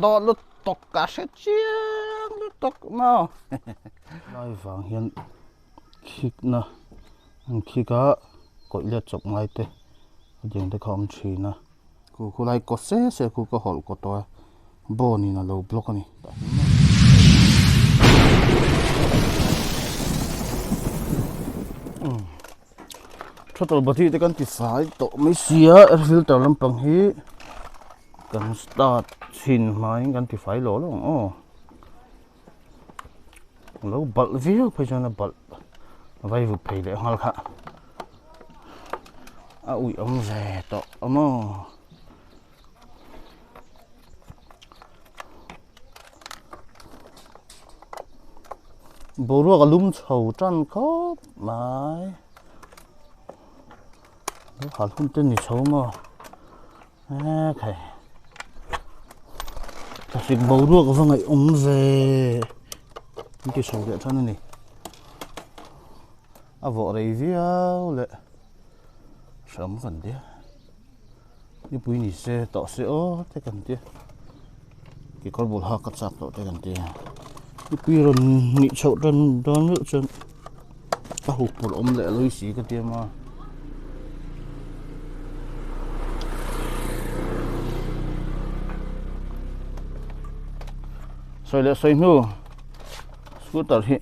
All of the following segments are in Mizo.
dawn lutuk ka hre chiang lutuk maw. Lai vang hian khikna an khik a kawih let chawp ngai te a ding te kha a awm thin a. Khu khu lai kaw se se khu ka hawlh kaw tawh a bone in a lo block a ni. Throttle body te kan ti fai tawh mai sia air filter lampang hi kan start chhin hmain kan ti fai lawh lawh ang aw lo balh viau phei chuan a balh vai vut phei leh nghal kha a uih awm ve tawh a maw. Boruak a lum chho tan khawp mai hal hun te ni chho maw ekhei thlasik boruak va ngaih awm ve an ti chho leh tan a ni a vawh rei viau leh hram kan tia. Nipui ni se tawh se aw te kan tia kekawr bul hak ka chak tawh te kan tia nipui rawn nih chhoh tan dawn meuh chuan a huk pawlh awm leh lawi si ka tia maw. Sawi leh sawi hnu scooter hi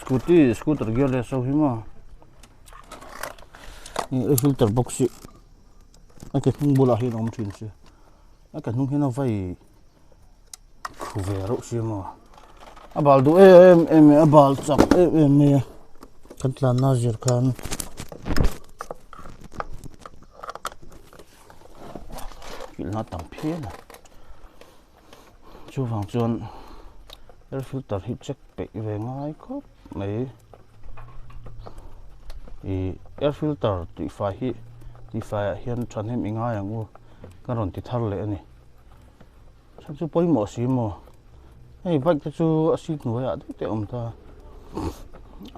scooty scooter gear leh so hi maw. Ih filter box hi a ke hnung bulah hian a awm thin si a ke hnung hian a vai khu ve reuh si maw a bal duh em em mai a bal chak em em mai a kan tlanna zir khan kilhna a tam phian a chuvang chuan air filter hi check peih ve ngai khawp mai. Ih air filter tih fai hi tih fai ah hian thahnem i ngai ang u ka rawn ti thar leh a ni chhan chu pawimawh si maw hei bike te chu a seat hnuai ah daih te a awm ta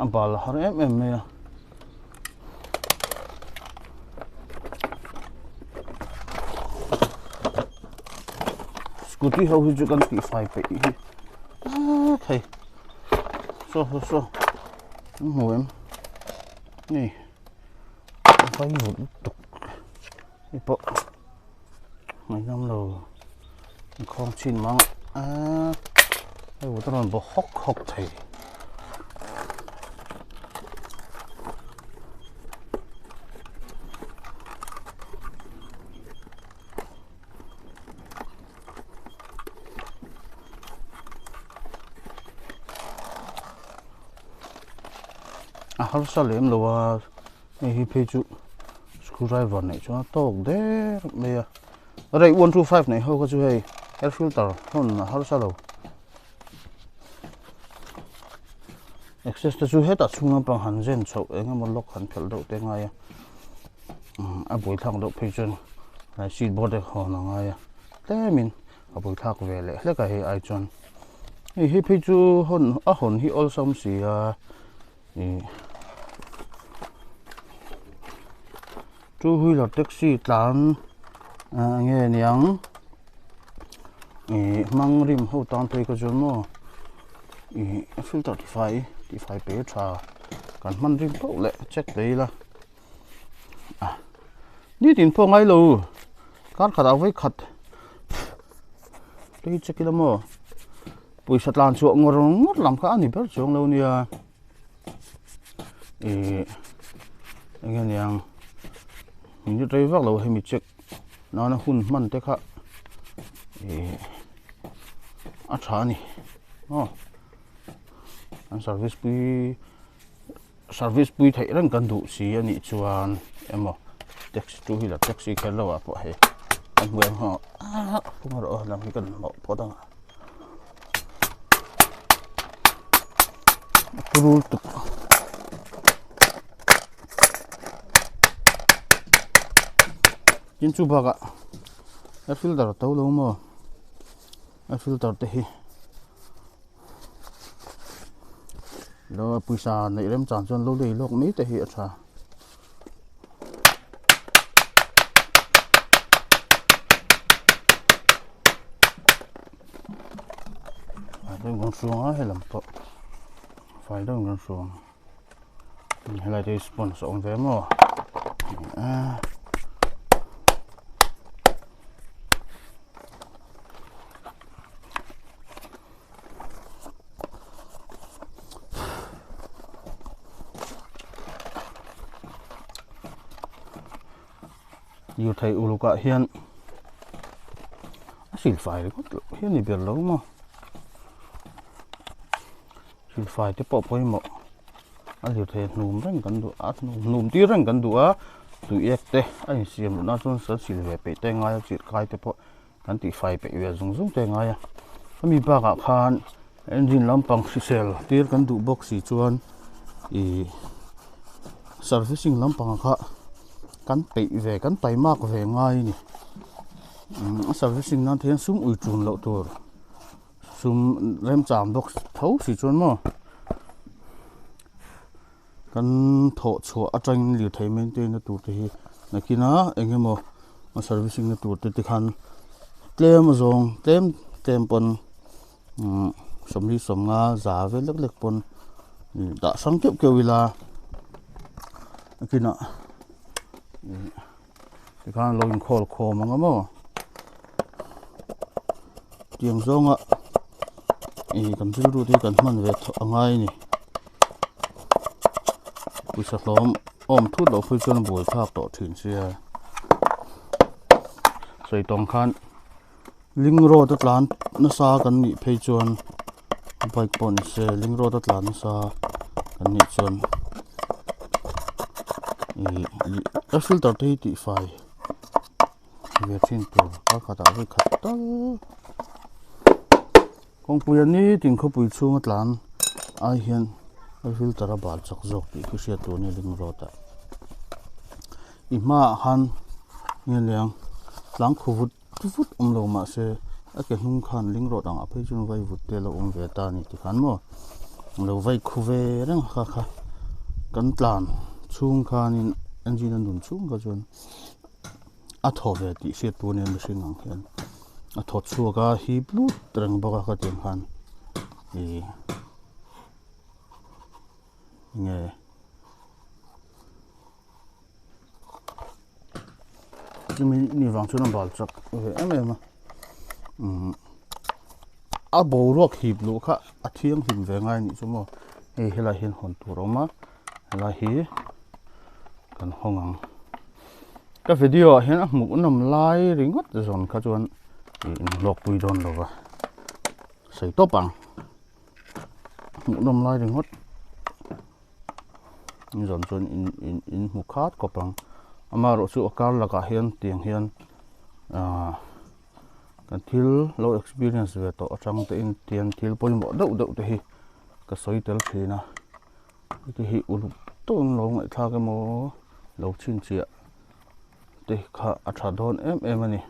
a bal a har em em mai a. Scooty ho hi chu kan tih fai peih hi thei. Saw saw saw an hmu em ni vai vut lutuk hei pawh ngaihnawm lo an khawng chhin mang a hei vut a rawn bawk hawk hawk thei. A harsa lem lo a hei hi phei chu screw driver neih chuan a tawk der mai a rei 125 neih ho kha chu hei air filter hawn a harsa lo access te chu hetah chhung lampang han zen chhoh eng emaw lock han phelh deuh te a ngai a a buaithlak deuh phei chuan tlai seat board te hawn a ngai a tlemin a buaithlak ve leh hlek a hei ai chuan hei hi phei chu hawn a hawn hi awlsam si a ih two wheeler taxi tlan ah eng nge niang ih hmang rim ho tan phei kha chuan maw ih filter tifai tifai pe tha kan hman rim pauh leh check pe ila. Nitin pawh ngai lo kar khat ah vawi khat te hi check ila maw pawisa tlan chhuah ngawr ngawr lam kha a ni ber chuang lo nia ih eng nge niang minute rei vak lo hemi check nana hun hman te kha ih a tha a ni maw an service pui. Service pui theih reng kan duh si a nih chuan emaw taxi two wheeler taxi kher lo ah pawh hei kan hmu em haw ah kawng erawh lam hi kan hlawh phawt ang a turu tuk tin chu bakah a filter a to lo maw a filter te hi. Lo pawisa neih rem chan chuan lo lei lawk mai te hi a tha. Deuhin kan hru ang a helam pawh fai deuhin kan hru ang helai te hi sponge a awm ve maw a. Lirthei ulukah hian a silfai ringawt loh hi a ni ber lo maw silfai te pawh pawimawh a lirthei hnum reng kan duh a hnum tir reng kan duh a tuiek te a insiam luh nan chuan san sil ve peih te a ngai a chirhkai te pawh. Kan tihfai peih ve zung zung te a ngai a hemi bakah khan engine lampang hrisel tir kan duh bawk si chuan ih servicing lampang kha kan peih ve kan taimak ve ngai a ni a servicing nan te hian sum ui ṭun loh tur sum remchang bawk tho si chuan maw. Kan thawh chhuah atangin lirthei maintain na tur te hi nakina eng emaw a servicing na tur te te khan tlem azawng tlem tlem pawn umm sawmli sawmnga za vel lek lek pawn dah hrang keuh keuh ila nakinah ih tikhan lo inkhawl khawm ang a maw tiang zawnga ih kan rilru te hi kan hman ve thawh a ngai a ni. Pawisa hlawm awm thut loh phei chuan buai thlak tawh thin sia sawi tawng khan ling road a tlan nasa kan nih phei chuan bike pawh ni se ling road a tlan nasa kan nih chuan ih a filter te hi tih fai ve thin tur a khatah vawi khat tal. Kawngpui a nitin khawpui chhunga tlan ai hian a filter a bal chak zawk tih khi hriat tur a ni ring road ah i hmaah khan nge liang tlang khu vut vut awm lo mahse a ke hnung khan ring road ang ah phei chuan vai vut te a lo awm ve ta a ni tikhan maw a lo vai khu ve reng a kha kha kan tlan chhung khanin engine a nun chhung kha chuan. A thaw ve tih hriat tur nia mihring ang hian a thaw chhuak a hip lut reng bawk a khatiang khan ih nge chumi ni vang chuan a bal chak ve em em a umm a boruak hip luh kha a thianghlim ve ngai anih chu maw hei helai hian hawn tur a awm a helai hi kan hawng ang. Ka video ah hian a hmuh nawm lai ringawt zawn kha chuan ih in hlawk pui dawn lo va sawi tawp ang hmuh nawm lai ringawt zawn chuan in in in hmu khat khawp ang amaherawh chu a kar lakah hian tiang hian ahh kan thil lo experience ve tawh atang te in tiang thil pawimawh deuh deuh te hi ka sawi tel thin a. Heti hi uluk tawng lo ngaihthlak emaw lo chhinchhiah te kha a tha dawn em em a ni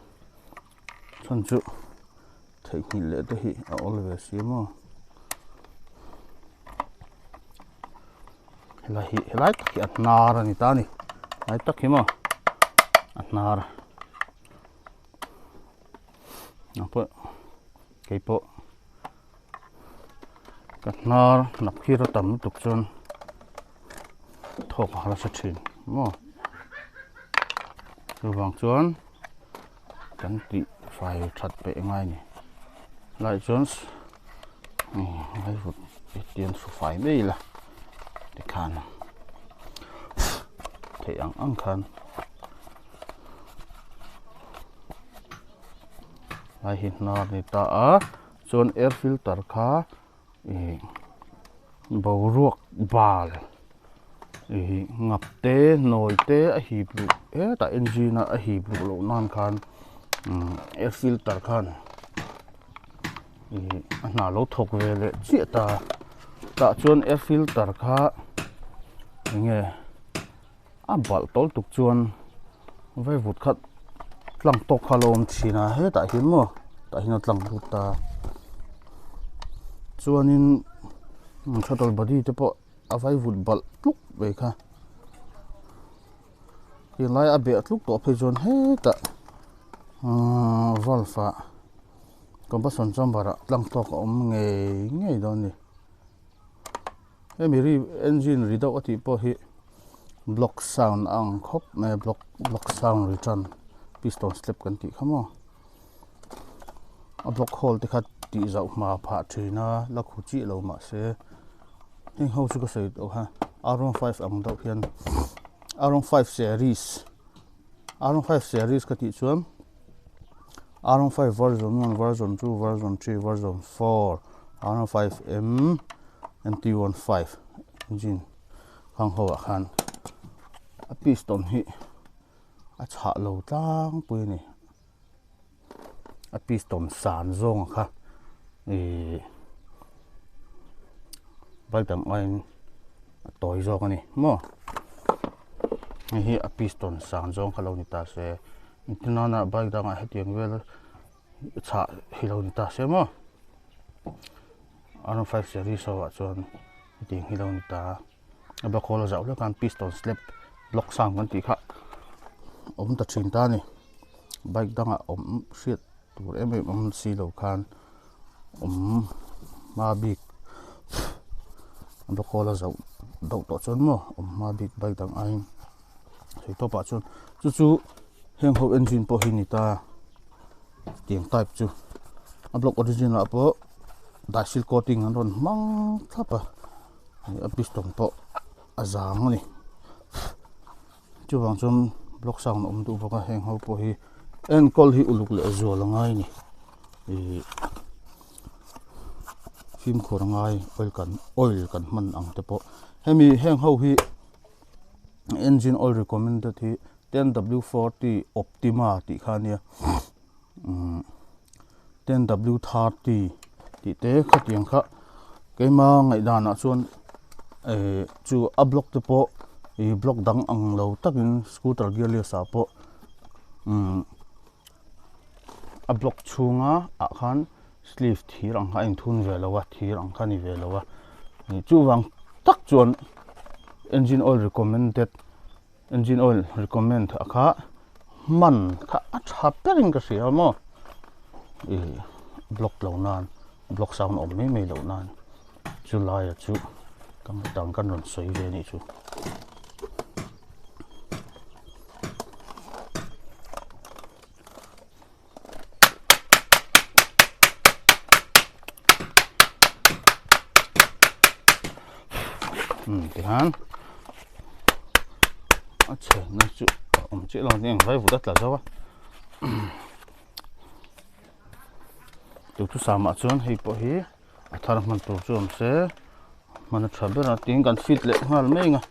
chhan chu theihnghilh leh te hi a awl ve si maw helai hi helai tak hi a hnar a ni ta a ni helai tak hi maw a hnar nang pawh keipawh. Ka hnar hnap khi a tam lutuk chuan thawk a harsa thin maw chuvang chuan kan tih fai that peih a ngai a ni lai chuan vaivut tian hru fai mai ila tikhan theih ang ang khan lai hi hnar a ni ta a. Chuan air filter kha ih boruak bal ih ngap te nawi te a hip luh hetah engine a a hip luh loh nan khan umm air filter khan ih a hna lo thawk ve leh chiah ta tah chuan air filter kha eng nge a balh tawl tuk chuan vaivut khat tlang tawk kha a lo awm thin a hetah hian maw tah hian a tlang lut ta chuanin shuttle body te pawh a vaivut balh tluk mai kha helai a beh tluk tawh phei chuan hetah ahh valve ah. Combustion chamber ah tlang tawk a awm ngei ngei dawn a ni. Hemi ri engine ri deuh a tih pawh hi block sound a ang khawp mai a block block sound return piston step kan tih kha maw a block hole te kha tih zauh hma phah thin a la khu chiah lo mahse heng ho chu ka sawi tawh kha r 15 ang deuh hian r 15 series r 15 series ka tih chuan r 15 version 1 version 2 version 3 version 4 r 15 m mt 15 engine khang ho ah khan a piston hi a chhah lo tlangpui a ni a piston san zawng kha ihh bike dang aiin a tawi zawk a ni maw hei hi a piston san zawng kha lo ni ta se engtin nana bike dangah hetiang vel chhah hi lo ni ta se maw r 15 series ho ah chuan hetiang hi lo ni ta a block hole a zauh hlek a piston slap block sound kan tih kha awm ta thin ta a ni bike dangah awm hriat tur em em awm si lo khan awm hma bik a block hole a zauh deuh tawh chuan maw awm hma bik bike dang aiin thei tawpah chuan chu chu heng ho engine pawh hi ni ta tiang type chu a block original ah pawh daisel coating an rawn hmang thlap a. A piston pawh a zang a ni chuvang chuan block sound a awm duh bawk a heng ho pawh hi enkawl hi uluk leh zual a ngai a ni ihh fimkhur a ngai oil kan oil kan hman ang te pawh hemi heng ho hi engine oil recommended hi ten w forty optima tih kha a nia umm ten w thirty tih te khatiang kha keima ngaihdanah chuan eh chu a block te pawh ih block dang ang lo takin scooter gearless ah pawh umm a block chhunga ah khan sleeve thir ang kha a inthun ve lo a thir ang kha a ni ve lo a chuvang tak chuan engine oil recommended Engine oil recommend a kha hman kha a tha berin ka hria maw ih block lo nan block sound awm mai mai loh nan chu laia chu ka ngaih kan rawn sawi ve anih chu. Tihian a chhenna chu a awm chiah lo ang vai vut a tla zo a duhthusam ah chuan hei pawh hi a thar hman tur chu awm se hman a tha ber a tin kan fit leh nghal mai ang a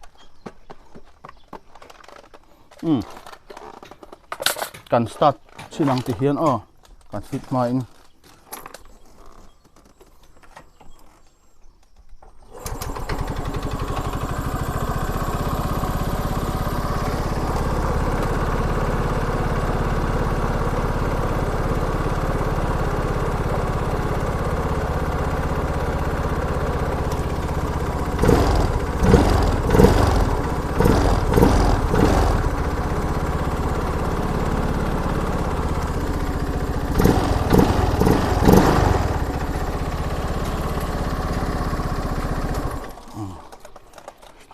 umm kan start chin ang ti hian aw kan fit hma in.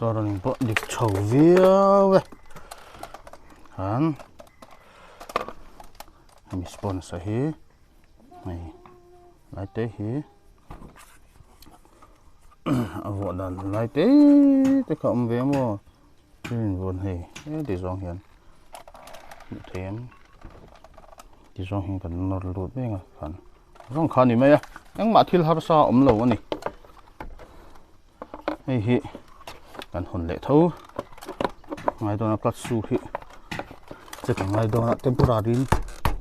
Chuan pawh dik chho viau e han hemi sponsor hi hei lai te hi a vuah dan lai te te kha awm ve maw thil invuan hei heti zawng hian hmuh theih em ti zawng hian kan nawr lut mek a khan zawng kha a ni mai a engmah thil harsa a awm lo a ni hei hi kan hawn leh tho ngai dawn a clutch shoe hi che ka ngai dawn a temporary in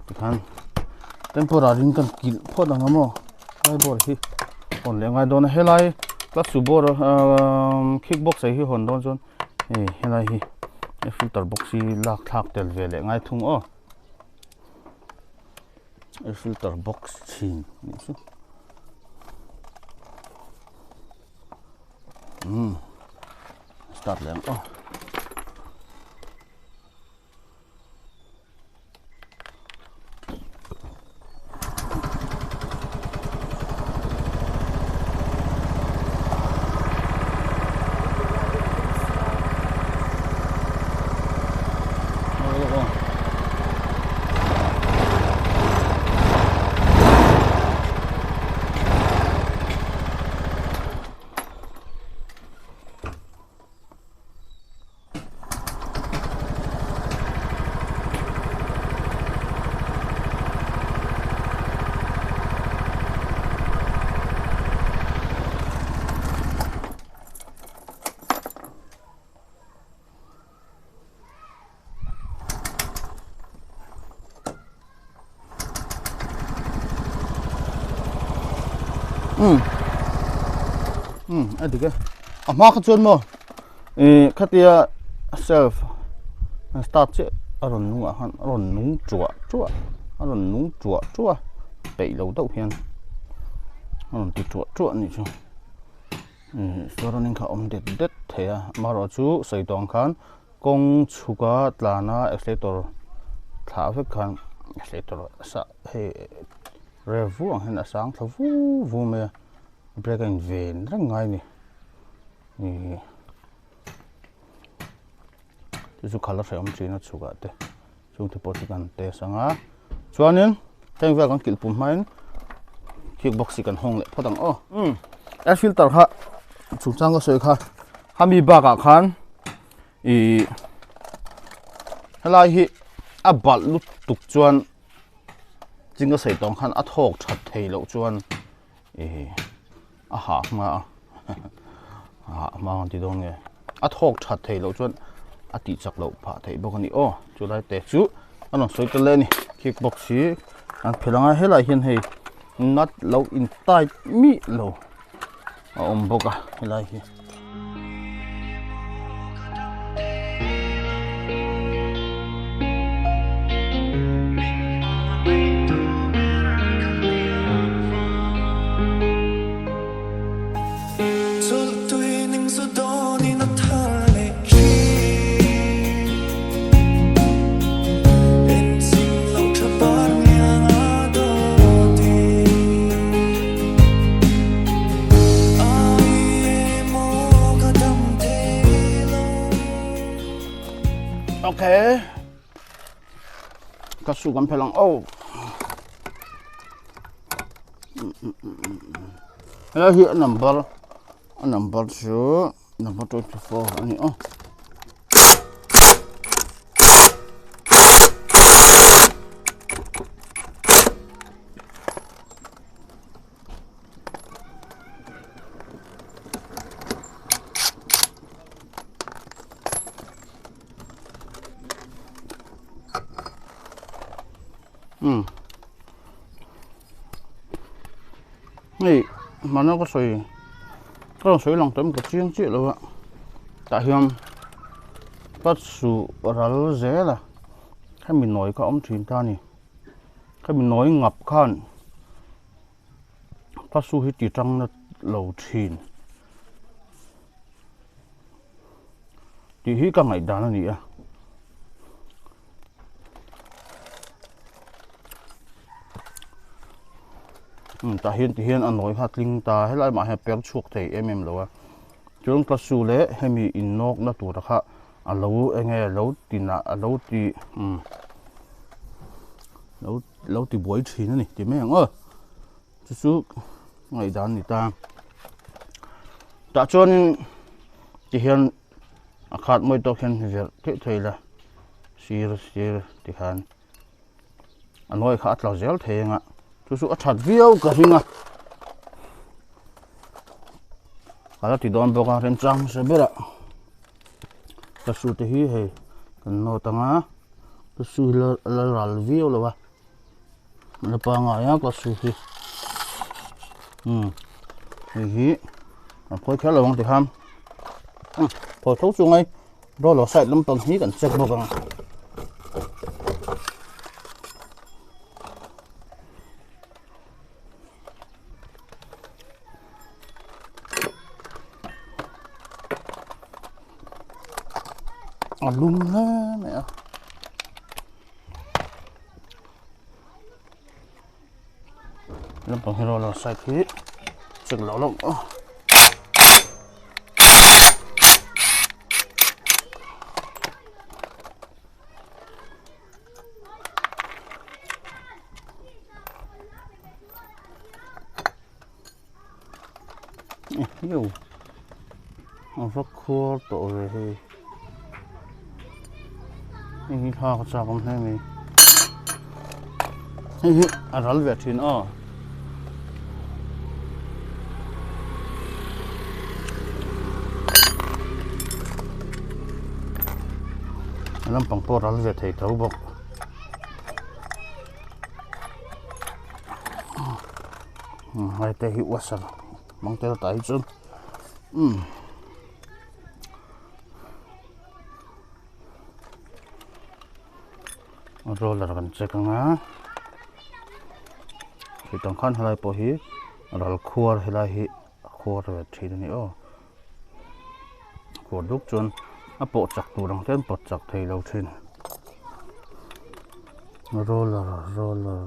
tikhan temporary in kan kilh phawt ang a maw lai bawr hi hawn leh ngai dawn a helai clutch shoe bawr ahh kick box ah hi hawn dawn chuan hei helai hi filter box hi lak thlak tel ve leh ngai thung aw filter box chhin anih chu umm start leh ang aw. Um um a dik e a hma kha chuan maw ih khatia self start chiah a rawn nung ah khan a rawn nung tuah tuah a rawn nung tuah tuah peih lo deuh hian a rawn ti tuah tuah a nih chu ih slow running kha a awm det det thei a amaherawhchu sawi tawh ang khan kawng chhuka tlana accelerator thlah vek khan accelerator a sah hei rev vu ang hian a sang thla vu vu mai a brake a in ven reng ngai a ni ih chu chu khalh a hrehawm thin a chhukah te chungte pawh chu kan test ang a chuanin heng vel kan kilh pum hmain kick box hi kan hawng leh phawt ang aw umm air filter kha chungchang ka sawi kha hami bakah khan ih helai hi a balh lutuk chuan ching ka sawi tawng khan a thawk that thei loh chuan ih a hah hma a a hah hma ang ti dawn nge a thawk that thei loh chuan a tih chak loh phah theih bawk a ni aw chu lai te chu a rawn sawi ta le a ni kick box hi an phelh ang a helaiah hian hei nut lo in tight miah lo a awm bawk a helai hi. Okay. Ka su kan phelh ang oh. Helai hi a number a number chu number 24 a ni aw. Um hei hmana ka sawi ka rawn sawi lang tam ka chiang chiah lo a tah hian ka chhuh ral zel a hemi nawi kha a awm thin ta a ni hemi nawi ngap khan ka su hi ti tang na lo thin tih hi ka ngaihdan a ni a. Um tah hian ti hian a nawi kha a tling ta helai mah hian a per chhuak thei em em lo a chuan ka su leh hemi innawk na tura kha a lo eng nge lo tinah a lo ti um lo lo ti buai thin a ni ti mai ang aw chu chu ngaihdan a ni ta tah chuanin ti hian a khat mawi tawk hian verh theih thei la sir sir ti khan a nawi kha a tla zel thei ang a chu chu a that viau ka ring a ka la ti dawn bawk a remchang hmasa ber ah ka su te hi hei kan nawt ang a ka su hi la ral viau lo a la pangai a ka su hi umm hei hi a phawi kher lo ang ti khan phawi tho chu ngai roller side lampang hi kan check bawk ang. A lum hle mai a lampang hi roller side hi check loh loh aw. Ehiau a va khuar tawh ve hei hei hi thlak a chak awm hle mai hei hi a ral ve thin aw. A lampang pawh ral ve thei tho bawk. Hei te hi washer hmang tel tah hi chuan umm roller kan check ang a hetiang khan helai pawh hi ral khuar helai hi a khuar ve thin a ni aw khuar duk chuan a pawh chak tur ang te an pawt chak thei lo thin roller roller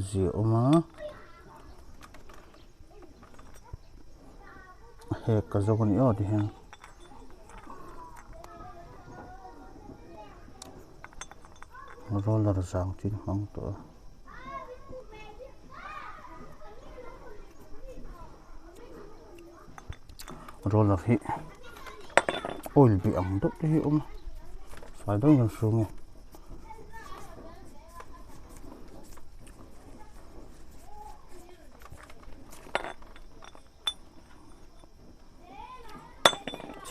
ziah awm a hek ka zawk a ni aw ti hian. Roller zang chin hmang tawh a. Roller hi oil bih ang deuh te hi a awm a fai deuhin kan hru nge.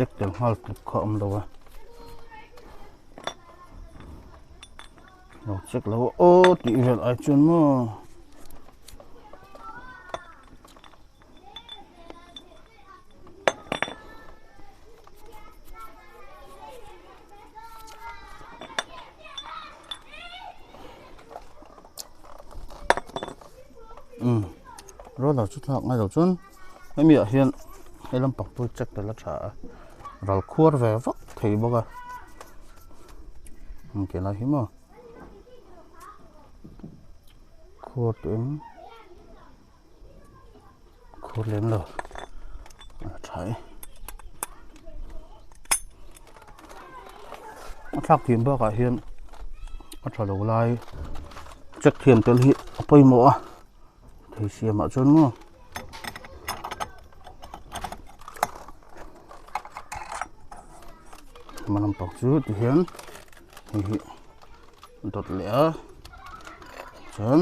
Check tel nghal tluk kha a awm lo a lo check lo a aw tih vel ai chuan maw. Umm roller chu thlak ngai lo chuan hemi ah hian he lampang pawh hi check tel a tha a ral khuar ve vak thei bawk a ke lai hi maw khuar teh ang. Khur lem lo a tha e a thlak thiam bakah hian a tha lo lai check thiam tel hi a pawimawh a thei siamah chuan maw. Hma lampang chu tihian hei hi dawt leh a chuan.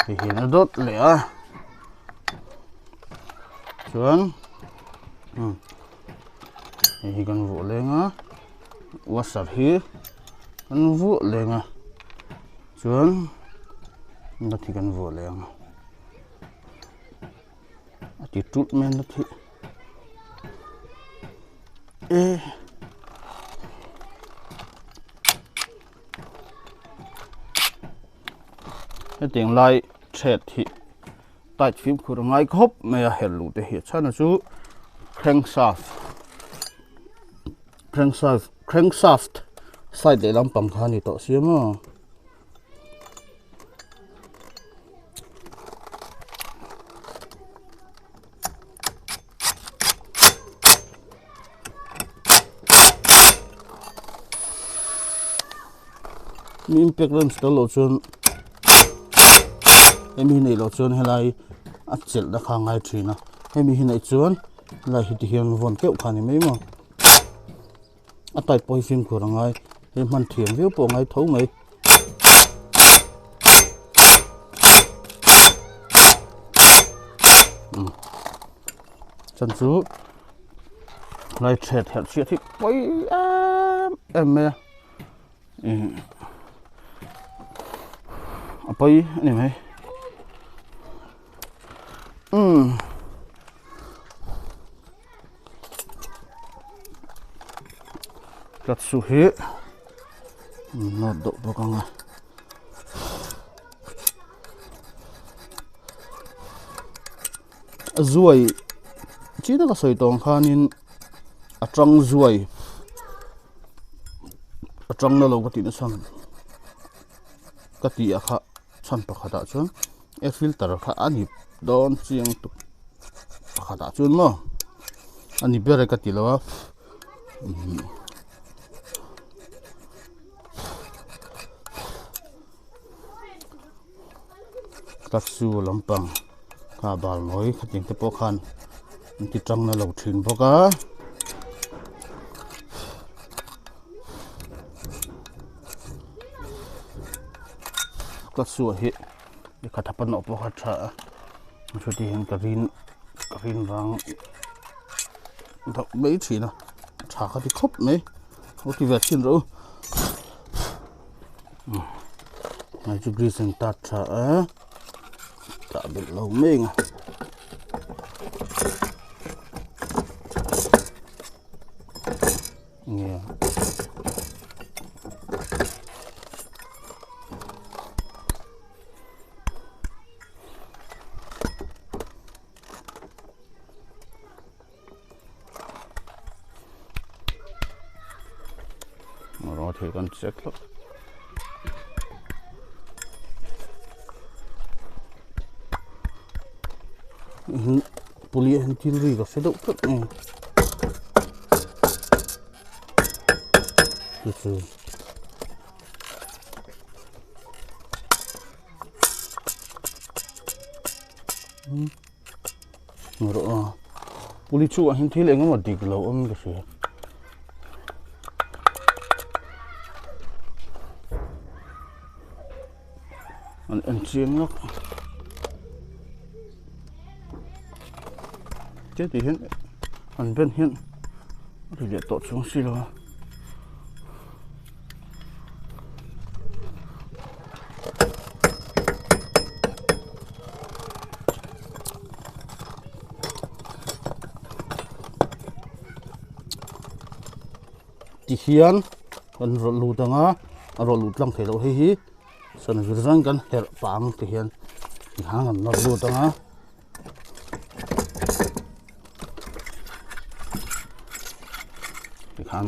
Hei hian a dawt leh a chuan hei hi kan vuah leng a washer hi kan vuah leng a chuan nut hi kan vuah leng a a ti tut mai a nut hi e. Hetiang lai thread hi tight fimkhur a ngai khawp mai a herh luh te hi a chhan chu crankshaft crankshaft crankshaft side leh lampang kha a ni tawh sia maw. Mi impact lens tel loh chuan hemi hi neih loh chuan helai a chelh na kha a ngai thin a hemi hi neih chuan helai hi ti hian vawn keuh kha a ni mai maw a type pawh hi fimkhur a ngai hei hman thiam viau pawh a ngai tho mai. Chan chu lai thread herh chhiat hi pawi em em mai a ih a pawi a ni mai umm tlat su hi nawt deuh bawk ang a. Zuai chi taka sawi tawng khanin a tang zuai a tang na lo ka tih nasa ka tih a kha chhan pakhat ah chuan air filter kha a ni dawn chiang tuk pakhat ah chuan maw a ni ber e ka ti lo a. Tatsu lampang kha bal nawi khatiang te pawh khan an ti tang na lo thin bawk a. Tatsu hi lehkha thap a nawh pawh kha a tha a chuti hian ka rin ka rin vang deuh mai thin a tha ka ti khawp mai lo ti ve chhin rawh u. Hei chu grease an tat tha a. Tah belh lo mai ang a. Nge Rawh thei kan check hlawk. Puli ah hian thil ri ka hre deuh tlat mai a chu chu rawh a puli chungah hian thil eng emaw dik lo awm in ka hria. An en chiang lawk che tih hian an ben hian a ri leh tawh chuang si lo a. Tihian kan rawlh lut ang a a rawlh lut tlang thei loh hei hi. Sawn vir zawng kan herh pang ti hian hang an nawr lut ang a. Tikhan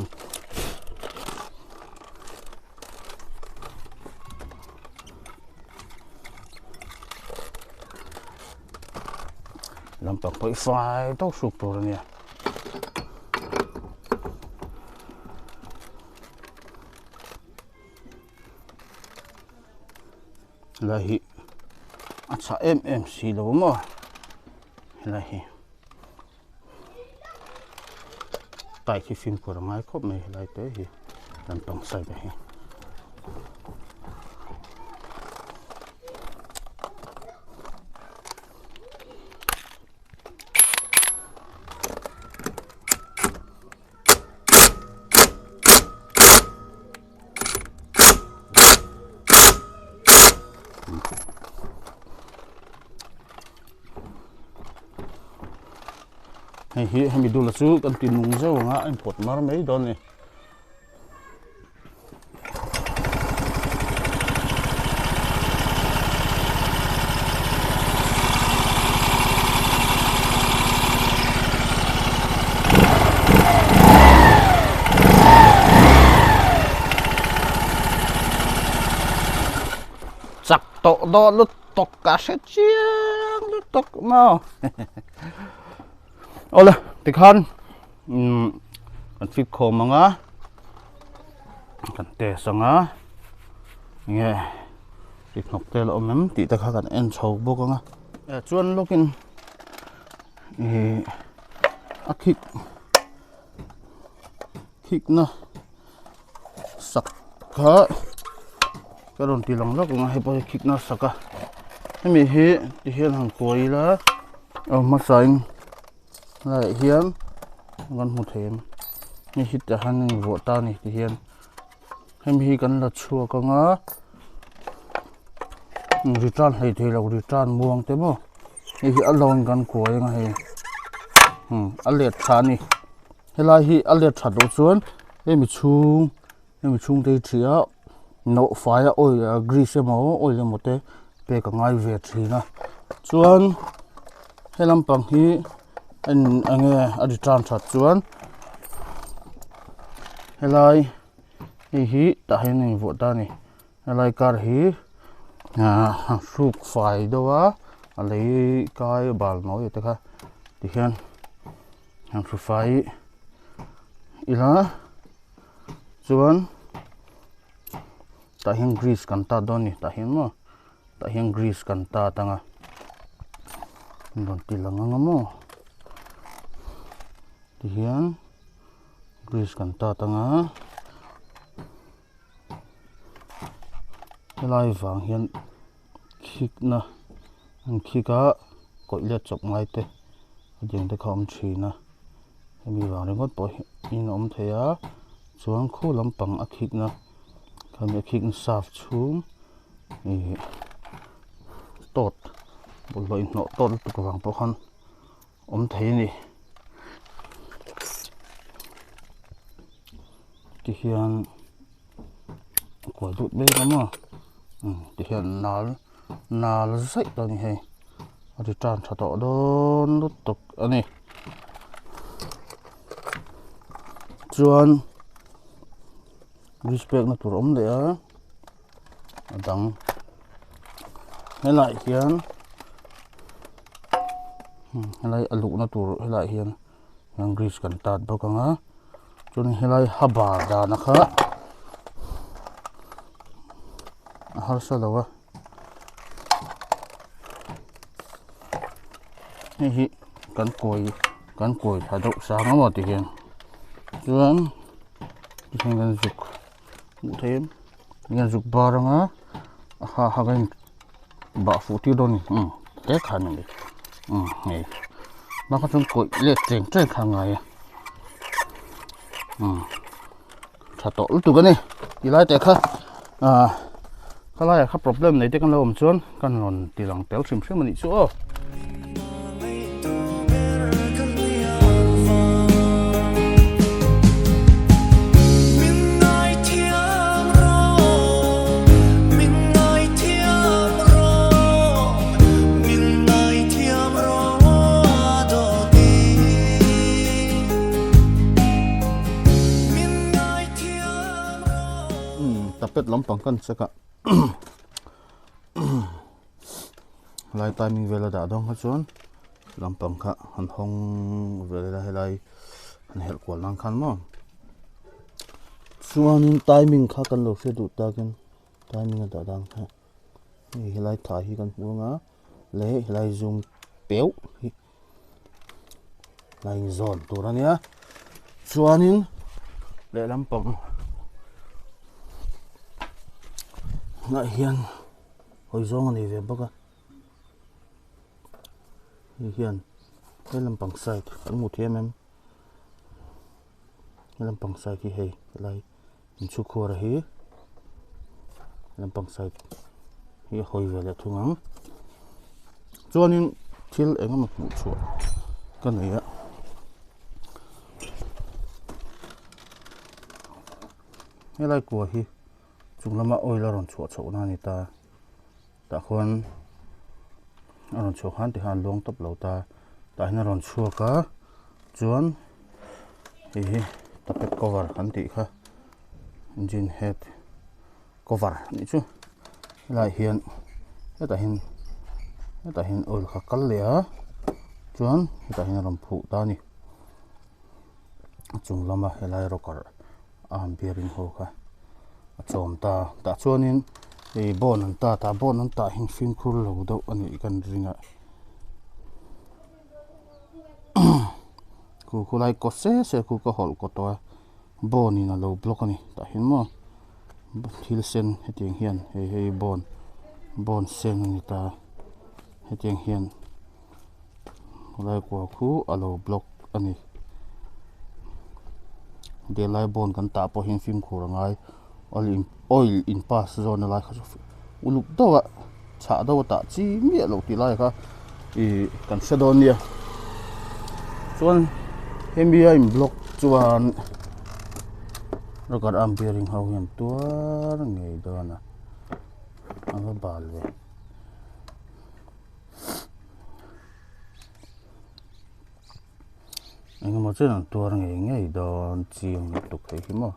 lampang pawh hi fai tawk hruk tur a nia. Helai hi a chhah em em si lo maw helai hi bike hi fimkhur a ngai khawp mai helai te hi lampang side ah hi. Hei hi hemi dula chu kan ti nung zeuh ang a a inpawt mar mai dawn a ni. Chak tawh dawn lutuk ka hre chiang lutuk maw awle tikhan umm kan fit khawm ang a kan test ang a enge ri hnawk te la awm em tih te kha kan en chho bawk ang a chuan lawkin Ihh a khik khikna sak kha ka rawn ti lang lawk ang a hei pawh hi khikna sak a hemi hi ti hian han kuai ila a hmasain laiah hian kan hmu thei ang hei hi tah hian a invuah ta a ni ti hian hemi hi kan la chhuak ang a return hleithei lo return muang te maw. Hei hi a lawn kan kuai anga hei a let tha a ni helai hi a let that loh chuan hemi chhung hemi chhung te hi thi a nawh fai a oil grease emaw oil emaw te pek a ngai ve thin a chuan he lampang hi en eng nge a return that chuan helai hei hi tah hian a invuah ta a ni. Helai car hi ahh hruk fai deuh a a lei kai bal nawi te kha tihian han hru fai ila chuan tah hian grease kan tat dawn a ni tah hian maw tah hian grease kan tat ang a rawn ti lang ang a maw tihian grease kan tat ang a. Helai vang hian khikna an khik a kawih let chawp ngai te a ding te kha a awm thin a hemi vang ringawt pawh hi in a awm thei a chuan khu lampang a khikna khami a khikna saf chhung ihh tawt. Bawlhhlawh inhnawh tawt lutuk avang pawh khan awm thei a ni. Tihian a kual deuh mek a maw tihian nal nal zaih tawh a ni hei a return tha tawh dawn lutuk a ni. Chuan grease pekna tur a awm leh a. a dang helaiah hian helai a luhna tur helaiah hian hian grease kan tat bawk ang a chuan helai ha bar dana kha a harsa lo a hei hi kan kawi kan kawi thla deuh sang a maw tihian chuan tihian kan zuk. Hmuh theih em enge zuk bar anga a ha ha ka in bah fuh tir dawn a ni umm hle khan a ni umm hei hma kha chuan kawih let tleng tleng kha a ngai a umm tha tawh lutuk a ni ti lai te kha ah khalai ah kha problem nei te kan lo awm chuan kan rawn ti lang tel hrim hrim a nih chu aw. Tapet lampang kan check a Helai timing vel a dah dawn kha chuan lampang kha han hawng vel ila helai han helh kual nan khan maw chuanin timing kha kan lo hre duh takin timing a dah dan kha hei helai tha hi kan hmu anga leh helai zoom peuh hi a inzawn tur a nia chuanin lehlam pang ah hian hawi zawng a nei ve bawk a hei hian he lampang side kan hmuh theih em em he lampang side hi hei helai inchhungkhur hi lampang side hi a hawi ve leh thung ang chuanin thil eng emaw hmuh chhuah ka nei a helai kua hi chung lama oil a rawn chhuah chhoh na a ni ta tah khuan a rawn chhuah khan tikhan a luang tawp lo ta tah hian a rawn chhuak a chuan hei hi tapet cover kan tih kha engine head cover a nih chu helaiah hian hetah hian hetah hian oil kha a kal leh a chuan hetah hian a rawn phuh ta a ni a chung lama helai rocker a bearing ho kha a chawm ta tah chuanin ih bone an tat a bone an tah hi fimkhur lo deuh a nih ka ring a khu khulai kaw se se khu ka hawlh kaw tawh a bone in a lo block a ni tah hian maw thil sen hetiang hian hei hei bone bone sen a ni ta hetiang hian khulai kua khu a lo block a ni delai bone kan tah pawh hian fimkhur a ngai oil in oil in pass zawn na lai kha chu uluk deuh a chhah deuh a tah chi miah loh tih lai kha ih kan hre dawn nia chuan hemi a in block chuan rocker arm bearing ho hian tuar ngei dawn a a va bal ve. Engemaw chen an tuar ngei ngei dawn chiang lutuk hei hi maw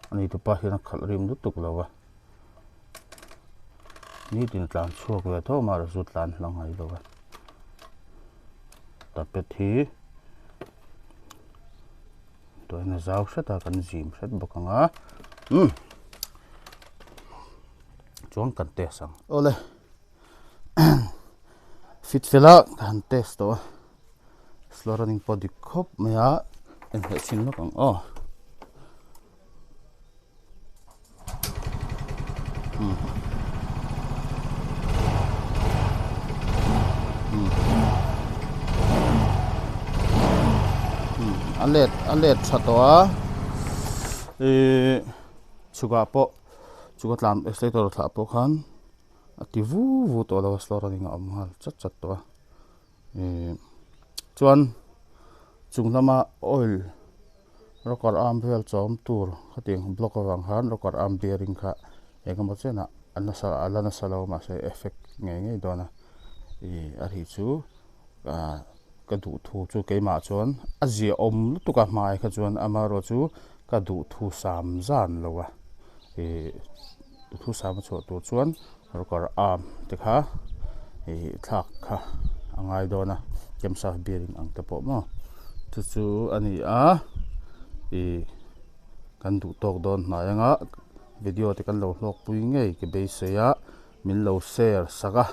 a ni tupa hian a khalh rim lutuk lo a nitin tlan chhuak ve tho mah erawh chu tlan hla ngai lo a tapet hi tuahin a zau hret a kan zim hret bawk ang a umm chuan kan test ang awle. Fit fel a ka han test tawh a slow running pawh dik khawp mai a enghleh chhin lawk ang aw umm umm a let a let tha tawh a ihh chhukah pawh chhuka tlan accelerator thlah pawh khan. A ti vu vu tawh lo a slow running a awm nghal chat chat tawh a ihh chuan chung lama oil rocker arm vel chawm tur khatiang block avang khan rocker arm bearing kha eng emaw chenah a nasa a la nasa lo mahse effect ngei ngei dawn a ihh a ri chu ah ka duh thu chu keimah chuan a ziahawm lutuk a hmai kha chuan amaherawh chu ka duh thu sam zan lo a ihh. Duhthusam a chhuah tur chuan rocker arm te kha ih thlak kha a ngai dawn a camshaft bearing ang te pawh maw chu chu a ni a ih kan duh tawk dawn hnai anga video te kan lo hlawk pui ngei ka beisei a min lo share sak a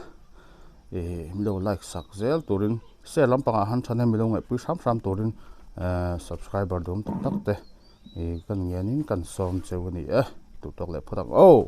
ih min lo like sak zel turin share lampangah han thahnem min lo ngaihpui hram hram turin ehh subscriber duhawm tak tak te. Ih kan ngianin kan sawm cheu a ni e, duhtawk leh phawt ang aw.